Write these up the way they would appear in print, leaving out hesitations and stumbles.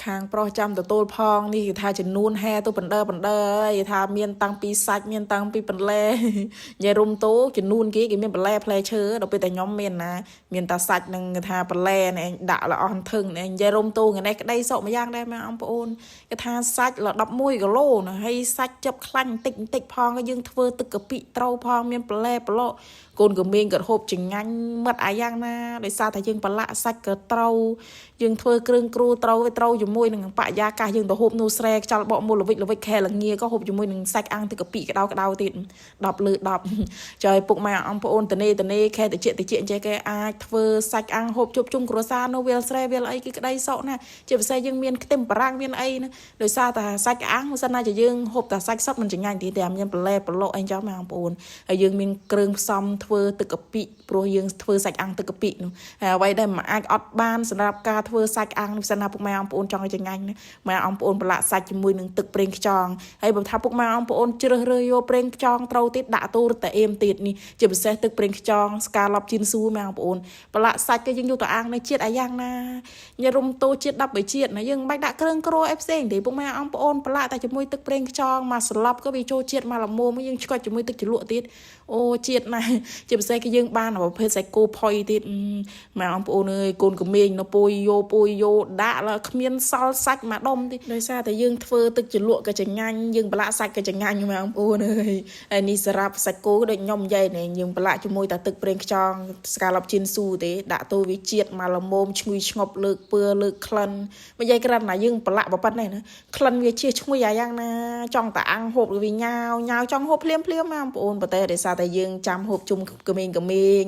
ខាងប្រុសចាំទទួលផងនេះគេថាចំនួនហែទៅបណ្ដើបណ្ដើហើយថាមានតាំងពីសាច់មានតាំងពីបន្លែ និយាយរុំតូចំនួនគេគេមានបន្លែផ្លែឈើដល់ពេលតែខ្ញុំមានណាមានតែសាច់នឹងគេថាបន្លែនេះឯងដាក់ល្អអស់ធឹងនេះឯងនិយាយរុំតូថ្ងៃនេះក្តីសុកម្យ៉ាងដែរម៉ែអង្គប្អូនគេថាសាច់ល11គីឡូណាហើយសាច់ចាប់ខ្លាញ់បន្តិចបន្តិចផងក៏យើងធ្វើទឹកកាពិត្រូវផងមានបន្លែប្រឡក់កូនកមីងក៏ហូបចងាញ់មិត្តអាយ៉ាងណាដោយសារតែយើងប្រឡាក់សាច់ក៏ត្រូវយើងធ្វើគ្រឿងគ្រូត្រូវវាត្រូវជាមួយនឹងបរិយាកាសយើងទៅហូបនោះស្រែខ្យល់បក់មូលល្វិចល្វិចខែលងាក៏ហូបជាមួយនឹងសាច់អាំងទឹកកាពិក្តៅក្តៅទៀត10លើ10ចុយពុកម៉ែអង្គប្អូនតនេតនេខែតិចតិចអញ្ចេះគេអាចធ្វើសាច់អាំងហូបជប់ជុំគ្រួសារនោះវាលស្រែវាលអីគឺក្តីសុខណាស់ជាពិសេសយើងមានខ្ទឹមបារាំងមានអីណាដោយសារតែសាច់អាំងមិនសិនណាជាយើងហូបតែសាច់សុទ្ធមិនចងាញ់ទេតែមានបន្លែប្រឡុកអីចឹងម៉ែអង្គប្អូនហើយយើងមានគ្រឿងផ្សំធ្វើទឹកកាពិព្រោះយើងធ្វើសាច់អាំងទឹកកាពិនោះហើយអ្វីដែលមិនអាចអត់បានសម្រាប់ការធ្វើសាច់អាំងនេះសិនណាពុកម៉ែអង្គប្អូនចង់ឲ្យចងាញ់ណាម៉ែអង្គប្អូនប្រឡាក់សាច់ជាមួយនឹងទឹកប្រេងខ្យងហើយបើថាពុកម៉ែអង្គប្អូនជ្រើសរើសយកប្រេងខ្យងត្រូវទៀតដាក់ទូរតែអេមទៀតនេះជាពិសេសទឹកប្រេងខ្យងស្កាឡប់ជីនស៊ូម៉ែអង្គប្អូនប្រឡាក់សាច់គេយើងយកទៅអាំងនៅជាតិអាយ៉ាងណាញ៉ារុំតូជាតិ13ជាតិណាយើងមិនបាច់ដាក់គ្រឿងគ្រួអីផ្សេងទេពុកម៉ែអង្គប្អូនប្រឡាក់តែជាមួយទឹកប្រេងខ្យងមកស្លាប់ក៏វាចូលជាតិមកល្មមយើងឆ្កត់ជាមួយទឹកជ្រលក់ទៀតអូជាតិណាស់ជាពិសេសគឺយើងបានប្រភេទសាច់គោផុយទៀតម៉ែអង្គប្អូនអើយកូនកមេងនៅពុយយោពុយយោដាក់ឡើគ្មានសល់សាច់មួយដុំទេដោយសារតែយើងធ្វើទឹកជ្រលក់ក៏ចងាញ់យើងប្រឡាក់សាច់ក៏ចងាញ់ម៉ែអង្គប្អូនអើយហើយនេះសម្រាប់សាច់គោដូចខ្ញុំនិយាយនេះយើងប្រឡាក់ជាមួយតែទឹកប្រេងខ្យងស្កាឡប់ជីនស៊ូទេដាក់ទៅវាជាតិមកល្មមឈ្ងុយឈ្ងប់លើកពើលើកក្លិនមិននិយាយក្រិនណាយើងប្រឡាក់ប៉ុណ្ណេះណាក្លិនវាជាឈ្ងុយអាយ៉ាងណាចង់តែអាំងហូបវាញ៉ាវញ៉ាវចង់ហូបភ្លាមភ្លាមម៉ែបងប្អូនប៉ុន្តែដោយសារតែយើងចាំហូបជុំក្មេងក្មេង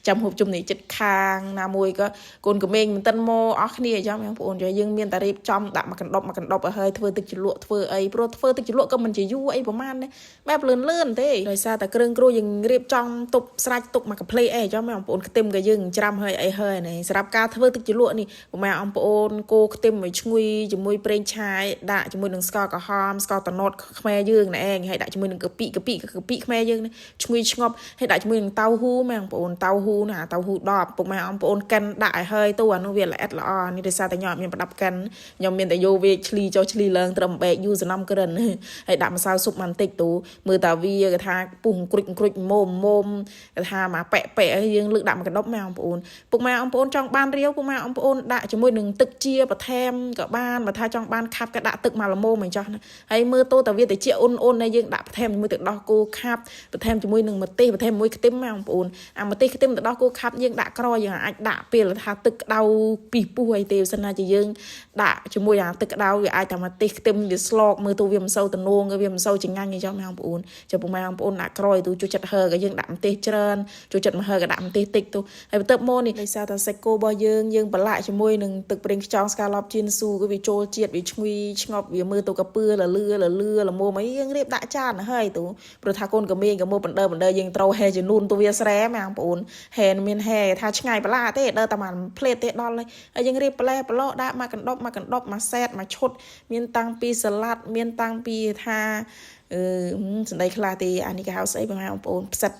ចាំហូបជុំនេះចិត្តខាងណាមួយក៏កូនក្មេងមិនតិនមកអស់គ្នាអញ្ចឹងបងប្អូនយើងមានតែរៀបចំដាក់មកកណ្ដប់មកកណ្ដប់ឲ្យហើយធ្វើទឹកជ្រលក់ធ្វើអីព្រោះធ្វើទឹកជ្រលក់ក៏មិនជាយូរអីប្រហែលដែរបែបលឿនលឿនទេដោយសារតែគ្រឿងគ្រូយើងរៀបចំទុកស្រាច់ទុកមកកាផ្លេអីអញ្ចឹងបងប្អូនខ្ទឹមក៏យើងច្រាំហើយអីហើយនេះសម្រាប់ការធ្វើទឹកជ្រលក់នេះបងប្អូនគោខ្ទឹមឲ្យឈ្ងុយជាមួយប្រេងឆាយដាក់ជាមួយនឹងស្ករក្រហមស្ករត្នោតខ្មែរយើងណែឯងហើយដាក់ជាមួយនឹងកាពិកាពិកាពិខ្មែរយើងឈ្ងុយឆ្ងប់ហើយដាក់ជាមួយនឹងតៅហ៊ូម៉ែបងប្អូនតៅហ៊ូណាតៅហ៊ូ10ពុកម៉ែបងប្អូនកិនដាក់ឲ្យហើយទៅអានោះវាល្អិតល្អនេះដោយសារតែខ្ញុំអត់មានប្រដាប់កិនខ្ញុំមានតែយកវាឆ្លីចុះឆ្លីឡើងត្រឹមបែកយូរសំណំក្រិនហើយដាក់ម្សៅស៊ុបបន្តិចទូមើលតាវាគេថាពុះក្រុចក្រុចមុំមុំគេថាមកប៉ែប៉ែហើយយើងលើកដាក់មកកណ្ដប់ម៉ែបងប្អូនពុកម៉ែបងប្អូនចង់បានរាវពុកម៉ែបងប្អូនដាក់ជាមួយនឹងទឹកជាបន្ថែមក៏បានបើថាចង់បានខាប់ក៏ដាក់ទឹកមកល្មមអញ្ចឹងណាហើយមើលទៅតាវាតិចអ៊ុនអ៊ុនហើយយើងដាក់បន្ថែមជាមួយទឹកដោះគោខាប់បន្ថែមជាមួយនឹងម្ទេសបន្ថែមមួយខ្ទឹមម៉ែបងប្អូនអាម្ទេសខ្ទឹមទឹកដោះគោខាប់យើងដាក់ក្រយើងអាចដាក់ពេលថាទឹកក្តៅពីពុះអីទេបើសិនណាជាយើងដាក់ជាមួយអាទឹកក្តៅវាអាចតែម្ទេសខ្ទឹមវាស្លកមើលទៅវាមិនសូវទំនងវាមិនសូវចងាញ់អញ្ចឹងម៉ែបងប្អូនចុះពុកម៉ែបងប្អូនដាក់ក្រយទៅជួយចិត្តហើក៏យើងដាក់ម្ទេសច្រើនជួយចិត្តមកហើក៏ដាក់ម្ទេសតិចទៅហើយបន្ទាប់មកនេះដោយសារតែសាច់គោរបស់យើងយើងប្រឡាក់ជាមួយនឹងទឹកប្រេងខ្យងស្កាឡប់ជីនស៊ូគឺវាចូលជាតិវាឈ្ងុយឆ្ងប់វាមើលទៅកាពឿលលឺលលឺល្មមអីយើងរៀបដាក់ចានហើយទៅព្រោះថាកូនកមេងក៏មកបណ្ដើបណ្ដើយើងត្រូវហែចំនួនទៅវាស្រែម៉ែបងប្អូនហែមានហែថាឆ្ងាយបន្លាទេដើរតែមួយផ្លេតទេដល់ហើយយើងរៀបប្លែប្រឡោដាក់មកកណ្ដប់មកកណ្ដប់មកសែតមកឈុតមានតាំងពីសាឡាត់មានតាំងពីថាអឺសណ្ដីខ្លះទេអានេះគេហៅស្អីបងប្អូនផ្សិត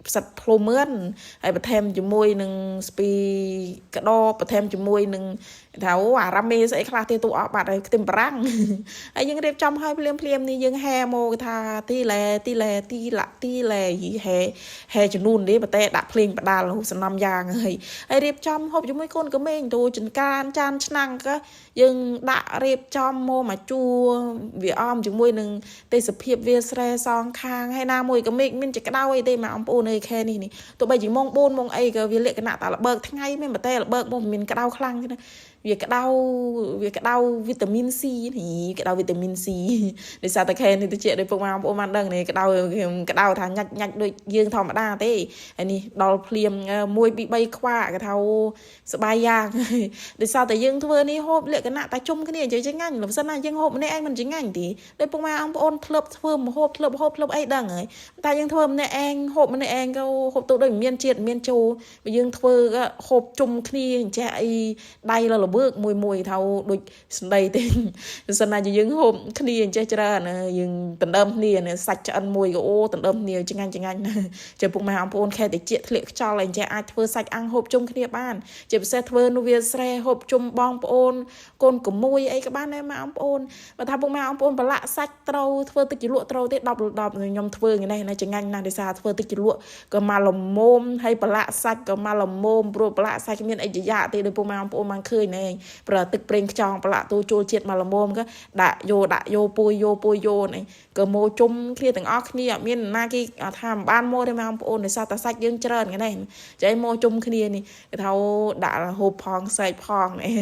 ផ្សិតភ្លុំមឿនហើយបន្ថែមជាមួយនឹងស្ពីក្តបបន្ថែមជាមួយនឹងថាអូអារ៉ាមេស្អីខ្លះទេទូអស់បាត់ហើយខ្ទឹមបារាំងហើយយើងរៀបចំឲ្យភ្លាមភ្លាមនេះយើងហែមកគេថាទីឡែទីឡែទីឡាក់ទីឡែហែហែចំនួននេះប្រតែដាក់ភ្លេងបដាលសំណំយ៉ាងហើយហើយរៀបចំហូបជាមួយកូនកមេងទូចង្កានចានឆ្នាំងក៏យើងដាក់រៀបចំមកមកជួវាអមជាមួយនឹងទេសភាពវាស្រែសងខាងហើយណាមួយកមេកមានចក្តៅអីទេមកអំពូនអីខែនេះនេះទោះបីជាម៉ោង4ម៉ោងអីក៏វាលក្ខណៈតែល្បើកថ្ងៃមែនតែល្បើកមកមានក្តៅខ្លាំងទេណាវាក្តៅវាក្តៅវីតាមីន C នេះក្តៅវីតាមីន C ដោយសារតែខែនេះទៅជាដោយពុកម៉ែបងប្អូនបានដឹងនេះក្តៅក្តៅថាញាច់ញាច់ដូចយើងធម្មតាទេហើយនេះដល់ភ្លាម1 2 3ខ្វាក់គេថាសបាយយ៉ាងដោយសារតែយើងធ្វើនេះហូបលក្ខណៈតែជុំគ្នានិយាយចងាញ់បើមិនណាយើងហូបម្នាក់ឯងមិនចងាញ់ទេដោយពុកម៉ែបងប្អូនធ្លាប់ធ្វើម្ហូបធ្លាប់ហូបធ្លាប់អីដឹងហើយតែយើងធ្វើម្នាក់ឯងហូបម្នាក់ឯងក៏ហូបទៅដូចមានជាតិមានចូលបើយើងធ្វើក៏ហូបជុំគ្នាអញ្ចេះអីដៃល វើកមួយមួយថាដូចស្ដីទេសិនណាជាយើងហូបគ្នាអញ្ចេះច្រើនយើងដណ្ដើមគ្នាសាច់ឆ្អិនមួយក៏អូដណ្ដើមគ្នាឆ្ងាញ់ឆ្ងាញ់ណាស់ជាពុកម៉ែបងប្អូនខែតិចធ្លាក់ខ្យល់អីចេះអាចធ្វើសាច់អាំងហូបជុំគ្នាបានជាពិសេសធ្វើនោះវាស្រែហូបជុំបងប្អូនកូនក្មួយអីក៏បានដែរម៉ែបងប្អូនបើថាពុកម៉ែបងប្អូនប្រឡាក់សាច់ត្រូវធ្វើទឹកជ្រលក់ត្រូវទេ10 10ខ្ញុំធ្វើថ្ងៃនេះណាចងាញ់ណាស់ដោយសារធ្វើទឹកជ្រលក់ក៏មកល្មមហើយប្រឡាក់សាច់ក៏មកល្មមព្រោះប្រឡាក់សាច់គ្មានអីយ៉ាទេដោយពុកម៉ែបងប្អូនបានឃើញណែព្រោះទឹកប្រេងខ្យងប្រឡាក់ទូចូលជាតិមកល្មមក៏ដាក់យោដាក់យោពួយយោពួយយោនេះក៏មកជុំគ្នាទាំងអស់គ្នាអត់មានណាគេថាមិនបានមកទេម៉ែបងប្អូនដោយសារតែសាច់យើងច្រើនថ្ងៃនេះចៃមកជុំគ្នានេះគេថាដាក់ហូបផងសែកផងនេះ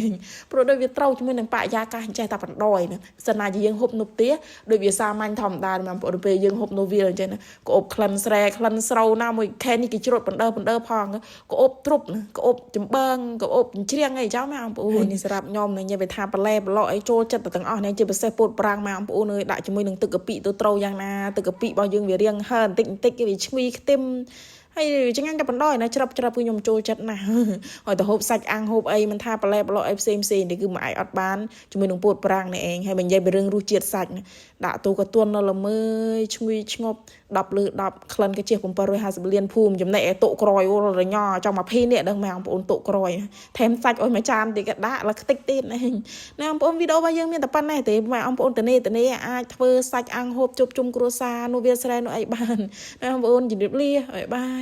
ព្រោះដូចវាត្រូវជាមួយនឹងបរិយាកាសអញ្ចេះតែបណ្ដោយណាសិនណាជាយើងហូបនុបទាដូចវាសាមញ្ញធម្មតាបងប្អូនពេលយើងហូបនោះវាអញ្ចឹងណាក្អូបក្លិនស្រែក្លិនស្រូវណាមួយខែនេះគេជ្រត់បណ្ដើបណ្ដើផងក្អូបទ្រប់ក្អូបចំបើងក្អូបច្រៀងអីចឹងម៉ែបងប្អូននេះសម្រាប់ខ្ញុំនិយាយវាថាប្រឡែប្រឡក់អីចូលចិត្តទាំងអស់នេះជាពិសេសពោតប្រាំងម៉ែបងប្អូនអើយដាក់ជាមួយនឹងទឹកកាពិទៅត្រូវយ៉ាងណាទឹកកាពិរបស់យើងវារៀងហើបន្តិចបន្តិចវាឈ្ងុយខ្ទឹមហើយចងាញ់តែបណ្ដោយណាច្រាប់ច្រាប់គឺខ្ញុំចូលចិត្តណាស់ហើយទៅហូបសាច់អាំងហូបអីមិនថាប្រឡែប្រឡក់អីផ្សេងផ្សេងនេះគឺមិនអាចអត់បានជាមួយនឹងពោតប្រាំងនេះឯងហើយបើនិយាយពីរឿងរសជាតិសាច់ដាក់ទូក៏ទន់នៅល្មើយឈ្ងុយឆ្ងប់10លើ10ក្លិនកាជះ750លានភូមិចំណែកឯតុក្រយអូរញ៉ចង់20នាក់ដឹងម៉ែបងប្អូនតុក្រយថែមសាច់អុយមួយចានទៀតក៏ដាក់លខ្ទេចទៀតណាណាបងប្អូនវីដេអូរបស់យើងមានតែប៉ុណ្ណេះទេម៉ែបងប្អូនតនេតនេអាចធ្វើសាច់អាំងហូបជប់ជុំគ្រួសារនោះវាស្រែនោះអីបានណាបងប្អូនជម្រាបលាបាយបាយ។